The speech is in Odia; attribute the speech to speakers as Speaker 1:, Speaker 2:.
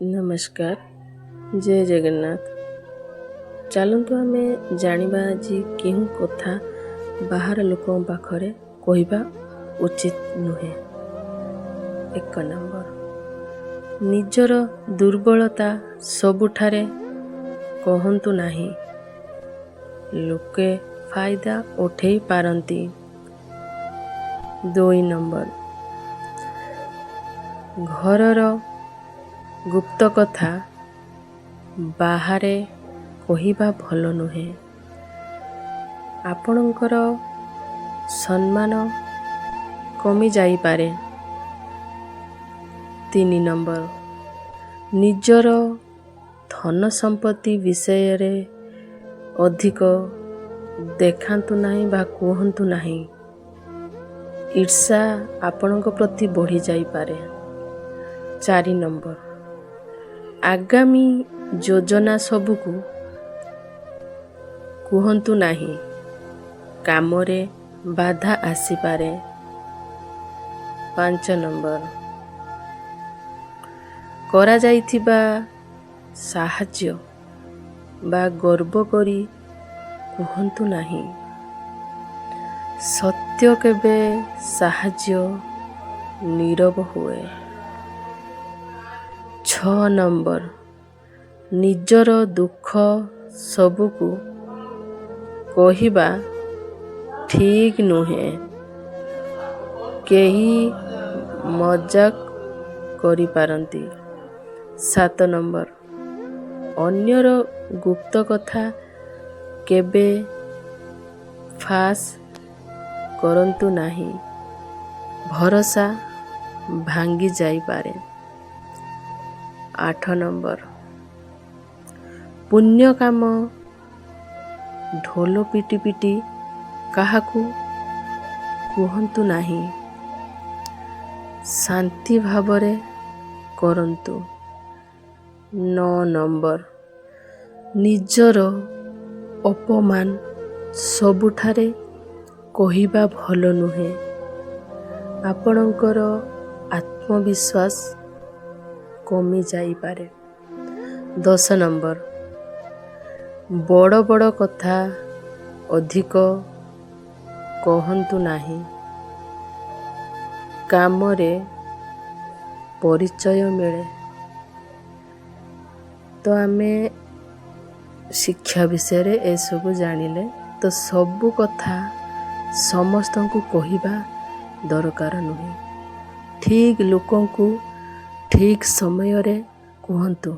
Speaker 1: ନମସ୍କାର, ଜୟ ଜଗନ୍ନାଥ। ଚାଲନ୍ତୁ ଆମେ ଜାଣିବା ଆଜି କେଉଁ କଥା ବାହାର ଲୋକଙ୍କ ପାଖରେ କହିବା ଉଚିତ ନୁହେଁ। 1 ନମ୍ବର, ନିଜର ଦୁର୍ବଳତା ସବୁଠାରେ କହନ୍ତୁ ନାହିଁ, ଲୋକେ ଫାଇଦା ଉଠେଇ ପାରନ୍ତି। 2 ନମ୍ବର, ଘରର ଗୁପ୍ତ କଥା ବାହାରେ କହିବା ଭଲ ନୁହେଁ, ଆପଣଙ୍କର ସମ୍ମାନ କମିଯାଇପାରେ। 3 ନମ୍ବର, ନିଜର ଧନ ସମ୍ପତ୍ତି ବିଷୟରେ ଅଧିକ ଦେଖାନ୍ତୁ ନାହିଁ ବା କୁହନ୍ତୁ ନାହିଁ, ଈର୍ଷା ଆପଣଙ୍କ ପ୍ରତି ବଢ଼ିଯାଇପାରେ। 4 ନମ୍ବର, ଆଗାମୀ ଯୋଜନା ସବୁକୁ କୁହନ୍ତୁ ନାହିଁ, କାମରେ ବାଧା ଆସିପାରେ। 5 ନମ୍ବର, କରାଯାଇଥିବା ସାହାଯ୍ୟ ବା ଗର୍ବ କରି କୁହନ୍ତୁ ନାହିଁ, ସତ୍ୟ କେବେ ସାହାଯ୍ୟ ନୀରବ ହୁଏ। 6 ନମ୍ବର, ନିଜର ଦୁଃଖ ସବୁକୁ କହିବା ଠିକ୍ ନୁହେଁ, କେହି ମଜାକ କରିପାରନ୍ତି। 7 ନମ୍ବର, ଅନ୍ୟର ଗୁପ୍ତ କଥା କେବେ ଫାସ କରନ୍ତୁ ନାହିଁ, ଭରସା ଭାଙ୍ଗି ଯାଇପାରେ। 8 ନମ୍ବର, ପୁଣ୍ୟ କାମ ଢୋଲ ପିଟି ପିଟି କାହାକୁ କୁହନ୍ତୁ ନାହିଁ, ଶାନ୍ତି ଭାବରେ କରନ୍ତୁ। 9 ନମ୍ବର, ନିଜର ଅପମାନ ସବୁଠାରେ କହିବା ଭଲ ନୁହେଁ, ଆପଣଙ୍କର ଆତ୍ମବିଶ୍ୱାସ କମିଯାଇପାରେ। 10 ନମ୍ବର, ବଡ଼ ବଡ଼ କଥା ଅଧିକ କହନ୍ତୁ ନାହିଁ, କାମରେ ପରିଚୟ ମିଳେ। ତ ଆମେ ଶିକ୍ଷା ବିଷୟରେ ଏସବୁ ଜାଣିଲେ। ତ ସବୁ କଥା ସମସ୍ତଙ୍କୁ କହିବା ଦରକାର ନୁହେଁ, ଠିକ୍ ଲୋକଙ୍କୁ ଠିକ୍ ସମୟରେ କୁହନ୍ତୁ।